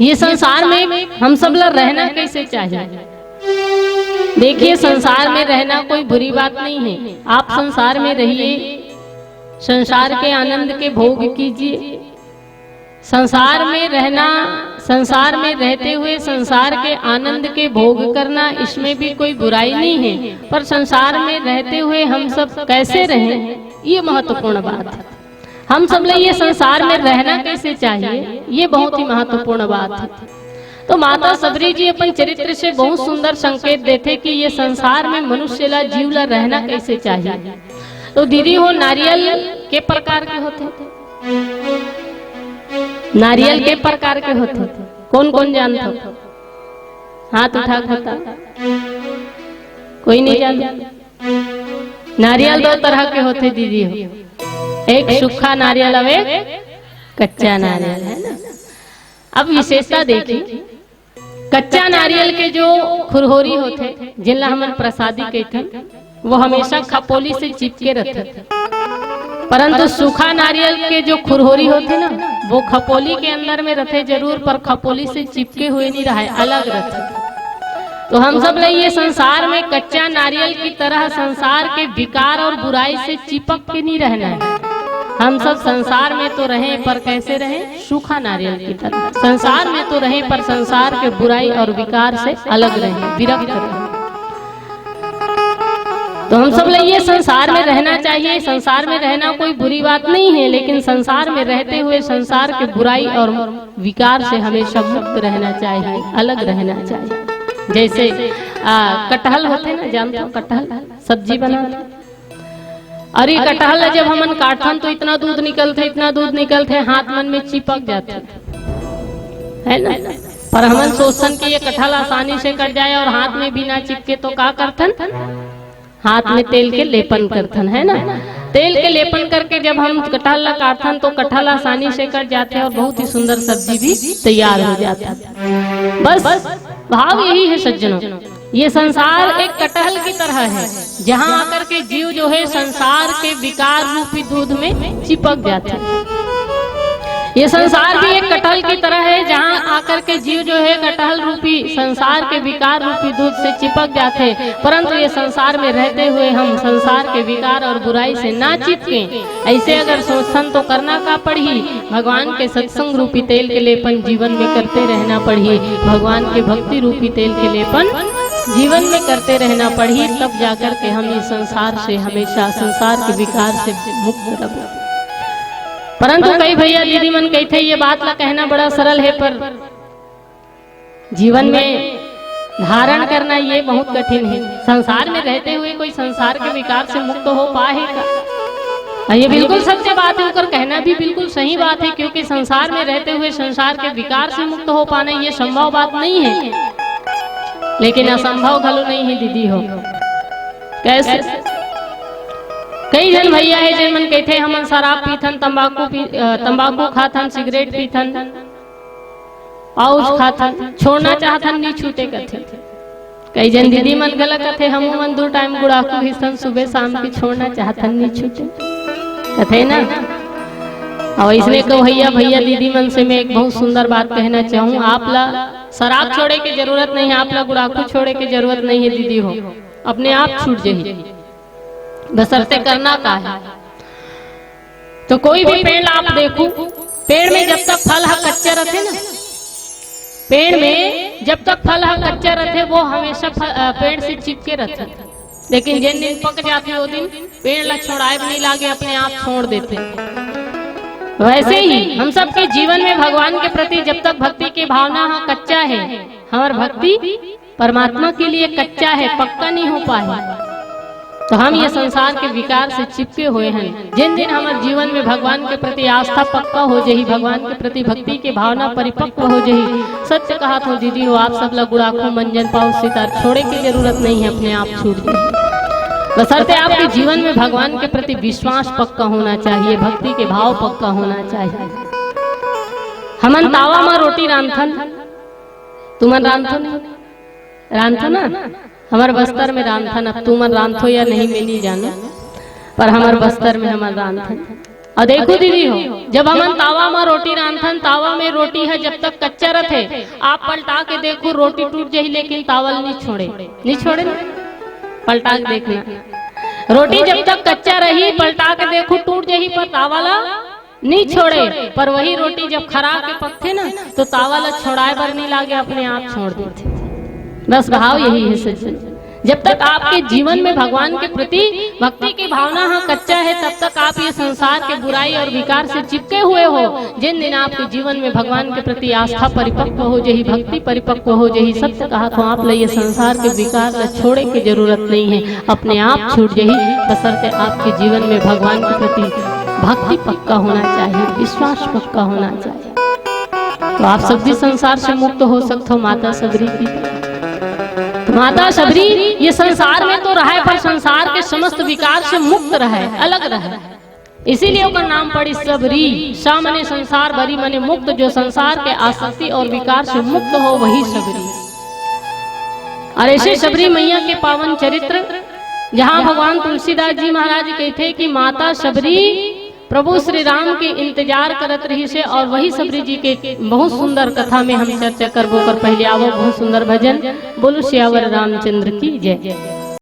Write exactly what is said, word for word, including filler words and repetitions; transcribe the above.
ये संसार में हम सब ला रहना कैसे चाहिए? देखिए, संसार में रहना कोई बुरी बात नहीं है। आप संसार में रहिए, संसार के आनंद के भोग कीजिए। संसार में रहना, संसार में रहते हुए संसार के आनंद के भोग करना, इसमें भी कोई बुराई नहीं है। पर संसार में रहते हुए हम सब कैसे रहें, ये महत्वपूर्ण बात है। हम सब ला ये संसार में रहना कैसे चाहिए, ये बहुत ही महत्वपूर्ण बात है। तो माता सबरी जी अपन चरित्र से बहुत सुंदर संकेत देथे कि ये संसार में मनुष्य ला, जीव ला रहना कैसे चाहिए। तो दीदी हो, नारियल के प्रकार के होथे? नारियल के प्रकार के होथे? कौन कौन जानथो? हाथ उठा के बता। कोई नहीं जानता? नारियल दो तरह के होथे दीदी हो, एक सूखा नारियल, अब एक कच्चा नारियल, है ना? अब विशेषता देखी, कच्चा नारियल के जो खुरहोरी होथे, जिनला हमन प्रसादी कहिथन, वो हमेशा खपोली से चिपके रथे। परंतु सूखा नारियल के जो खुरहोरी होथे ना, वो खपोली के अंदर में रथे जरूर, पर खपोली से चिपके हुए नहीं रहे, अलग रथे। तो हम सब ला ये संसार में कच्चा नारियल की तरह संसार के विकार और बुराई से चिपक के नहीं रहना है। हम सब संसार में तो रहें, पर कैसे रहें? सूखा नारियल की तरह। संसार में तो रहें, पर संसार के बुराई और विकार से अलग रहें, विरक्त रहें। तो हम सब ला ये संसार में रहना चाहिए। संसार में रहना कोई बुरी बात नहीं है, लेकिन संसार में रहते हुए संसार के बुराई और विकार से हमेशा मुक्त रहना चाहिए, अलग रहना चाहिए। जैसे आ, कटहल होथे ना, जानथो कटहल, सब्जी बनाथे। अरे, कटहल ला जब हमन काटथन तो इतना दूध निकलथे, इतना दूध निकलथे, हाथ मन में चिपक जाथे, है ना? पर हमन सोचथन कि ये कटहल आसानी से कट जाए और हाथ में भी ना चिपके, तो का करथन? हाथ में तेल के लेपन करथन, है ना? तेल के लेपन करके जब हम कटहल ला काटथन तो कटहल आसानी से कट जाथे और बहुत ही सुंदर सब्जी भी तैयार हो जाथे। बस भाव यही है सज्जनों, ये संसार एक कटहल की तरह है, जहाँ आकर के जीव जो है संसार के विकार रूपी दूध में चिपक जाता है। ये संसार भी एक कटहल की तरह है, जहाँ आकर के जीव जो है कटहल रूपी संसार के विकार रूपी दूध से चिपक जाते हैं। परंतु ये संसार में रहते हुए हम संसार के विकार और बुराई से ना चिपकें, ऐसे अगर सोचथन तो करना का पड़ही? भगवान के सत्संग रूपी तेल के लेपन जीवन में करते रहना पड़ही। भगवान के भक्ति रूपी तेल के लेपन जीवन में करते रहना पड़ही, तब जाकर के हम इस संसार से, हमेशा संसार के विकार से मुक्त रहबो। परंतु कई भैया दीदी मन कहिथे, ये बात ला कहना बड़ा सरल है, पर जीवन में धारण करना ये बहुत कठिन है। संसार में रहते हुए कोई संसार के विकार से मुक्त हो पाए का? और ये बिल्कुल सत्य बात है, उनकर कहना भी बिल्कुल सही बात है, क्योंकि संसार में रहते हुए संसार के विकार से मुक्त हो पाना ये संभव बात नहीं है, लेकिन असंभव घलो नहीं है दीदी हो। कैसे? कई झन भैया है जेमन कहते, हमन शराब पीथन, तंबाकू पी, अ, तंबाकू खाथन, सिगरेट पीथन, पाउच खाथन, छोड़ना चाहथन, नी छूटे कथे। कई झन दीदी मन घला कथे, हमू मन दू टाइम गुड़ाखू हिसन, सुबह शाम की छोड़ना चाहथन, नी छूटे कथे ना। और इसने को भैया, भैया दीदी मन से मैं एक बहुत सुंदर बात कहना चाहूँ, आप ला शराब छोड़े के जरूरत नहीं है, आप ला गुड़ाखू छोड़े के जरूरत नहीं है दीदी हो, अपने आप छूट जाही। बशर्ते करना का है, तो कोई भी पेड़ ला आप देखो, पेड़ में जब तक फल ह कच्चा रथे ना, पेड़ में जब तक फल ह कच्चा रथे, वो हमेशा फल, अ, पेड़ से चिपके रथे। लेकिन जिन दिन पक जाथे, वो दिन पेड़ ला छोड़ाए भी नहीं लागे, अपने आप छोड़ देथे। वैसे ही हम सबके जीवन में भगवान के प्रति जब तक भक्ति के भावना ह कच्चा है, हमर भक्ति परमात्मा के लिए कच्चा है, पक्का नहीं हो पाए। तो हम ये संसार के विकार से चिपके हुए हैं। जिन दिन हमारे जीवन में भगवान के प्रति आस्था पक्का हो जाही, भगवान के प्रति भक्ति की भावना परिपक्व हो जाही, सच कहत हो दीदी हो, आप सब ला गुड़ाखू मंजन पाउच सितार छोड़े की जरूरत नहीं है, अपने आप छूट जाही। बशर्ते आपके जीवन में भगवान के प्रति विश्वास पक्का होना चाहिए, भक्ति के भाव पक्का होना चाहिए। हमन तावा में रोटी रांधथन, तुमन रांधथो नहीं? रांधथो ना? हमर बस्तर में रांधथन, अब तुमन रांधथो या नहीं, मैं नहीं जानों, पर हमर बस्तर में हमन रांधथन। अउ देखो दीदी हो, जब हमन तावा म रोटी रांधथन, तावा में रोटी ह जब तक कच्चा रथे, आप पलटा के देखो, रोटी टूट जाही, लेकिन तावा ल नी छोड़े, नी छोड़े ना, पलटा के देखना। रोटी जब तक कच्चा रही, पलटा के देखो, टूट जाही, पर तावा ल नी छोड़े। पर वही रोटी जब खरा के पकथे ना, तो तावा ल छोड़ाए बर नी लागे, अपने आप छोड़ देथे। बस भाव यही है सज्जन, जब तक आपके जीवन में भगवान के प्रति भक्ति की भावना ह कच्चा है, तब तक आप ये संसार के बुराई और विकार से चिपके हुए हो। जिन दिन आपके जीवन में भगवान के प्रति आस्था परिपक्व हो जाही, भक्ति परिपक्व हो जाही, सत्य कहत हों आप ल ये संसार के विकार ल छोड़े के जरूरत नहीं है, अपने आप छूट जाही। बशर्ते आपके जीवन में भगवान के प्रति भक्ति पक्का होना चाहिए, विश्वास पक्का होना चाहिए। तो आप सब भी संसार से मुक्त हो सकते हो माता शबरी की तरह। तो माता शबरी ये संसार में तो रहे, पर संसार के समस्त विकार से मुक्त रहे, अलग रहे। इसीलिए ओकर नाम पड़ी शबरी। श मने संसार, बरी मने मुक्त। जो संसार के आसक्ति और विकार से मुक्त हो, वही शबरी। और ऐसे शबरी मैया के पावन चरित्र, जहाँ भगवान तुलसीदास जी महाराज कहते कि माता शबरी प्रभु श्री राम के इंतजार करत रहिसे, और वही शबरी जी के बहुत सुंदर कथा में हम चर्चा करबो। कर पहले आवो बहुत सुंदर भजन, बोलो सियावर रामचंद्र की जय।